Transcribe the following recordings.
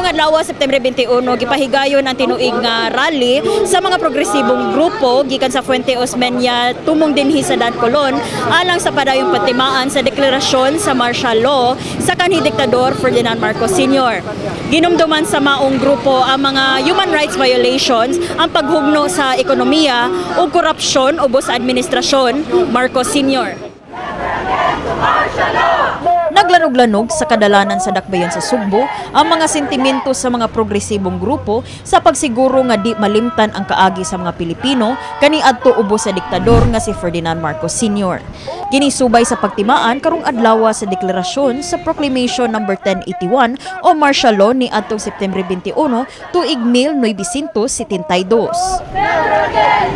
Karong adlaw, September 21, gipahigayon ang tinuig nga rally sa mga progresibong grupo gikan sa Fuente Osmeña tumong dinhi sa Dan Colon alang sa padayong patimaan sa deklarasyon sa martial law sa kanhi diktador Ferdinand Marcos Sr. Ginumduman sa maong grupo ang mga human rights violations, ang paghugno sa ekonomiya ug korupsyon ubos sa administrasyon Marcos Sr. Naglanog-lanog sa kadalanan sa dakbayan sa Sugbo ang mga sentimento sa mga progresibong grupo sa pagsiguro nga di malimtan ang kaagi sa mga Pilipino kaniadto ubos sa diktador nga si Ferdinand Marcos Sr. Kini subay sa pagtimaan karong adlaw sa deklarasyon sa Proclamation Number 1081 o martial law ni adtong September 21 tuig 1972. Never again!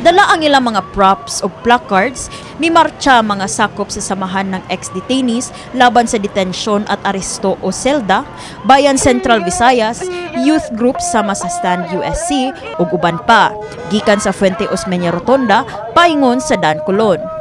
Dala ang ilang mga props o placards, mimartsa mga sakop sa samahan ng ex-detainees laban sa detensyon at aresto o SELDA, Bayan Central Visayas, youth group sama sa Stand USC ug uban pa. Gikan sa Fuente Osmeña Rotonda, paingon sa Dan Colon.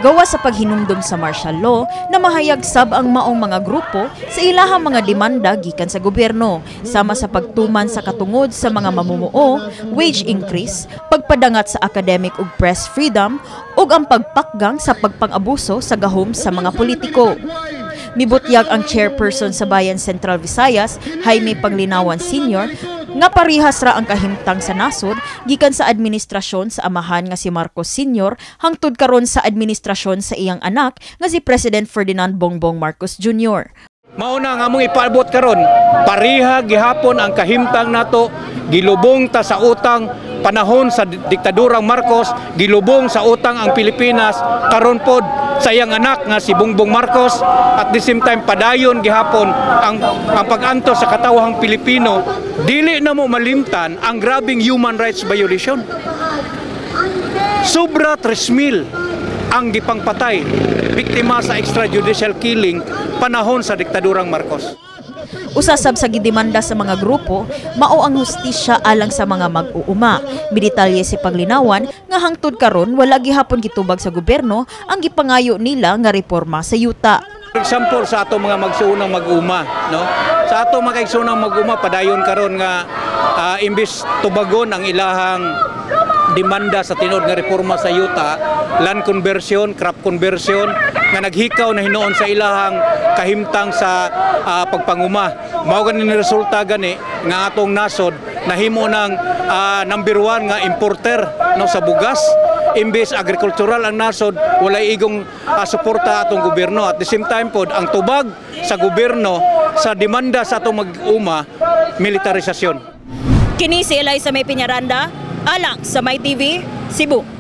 Gawa sa paghinumdum sa martial law na mahayag sab ang maong mga grupo sa ilahang mga demanda gikan sa gobyerno, sama sa pagtuman sa katungod sa mga mamumuo, wage increase, pagpadangat sa academic ug press freedom, ug ang pagpakgang sa pagpang-abuso sa gahom sa mga politiko. Mibutyag ang chairperson sa Bayan Central Visayas, Jaime Panglinawan Sr., nga parihas ra ang kahimtang sa nasod gikan sa administrasyon sa amahan nga si Marcos Sr. hangtod karon sa administrasyon sa iyang anak nga si President Ferdinand Bongbong Marcos Jr. Mauna nga among ipaabot karon, pareha gihapon ang kahimtang nato, gilubong ta sa utang panahon sa diktadurang Marcos, gilubong sa utang ang Pilipinas, karon pod sa iyang anak nga si Bongbong Marcos. At the same time, padayon gihapon ang pag-antos sa katawhang Pilipino. Dili na mo malimtan ang grabing human rights violation. Sobra 3,000 ang gipangpatay, biktima sa extrajudicial killing panahon sa diktadurang Marcos. Usa sab sa gidemanda sa mga grupo mao ang hustisya alang sa mga mag-uuma. Midetalye si Paglinawan nga hangtod karon wala gihapon gitubag sa gobyerno ang gipangayo nila nga reforma sa yuta. For example, sa ato mga magsuunang mag-uma, no? Sa ato mga igsuonang mag-uma, padayon karon nga imbis tubagon ang ilahang demanda sa tinuod nga reforma sa yuta, land conversion, crop conversion, nga naghikaw na hinuon sa ilahang kahimtang sa pagpanguma. Mao gani ni resulta gani nga atong nasod nahimo ng number 1 nga importer, no, sa bugas, imbes agricultural ang nasod, walay igong suporta atong gobyerno. At the same time pod, ang tubag sa gobyerno sa demanda sa atong mag-uma, militarisasyon. Kini si Eliza May Piñaranda, alang sa My TV, Cebu.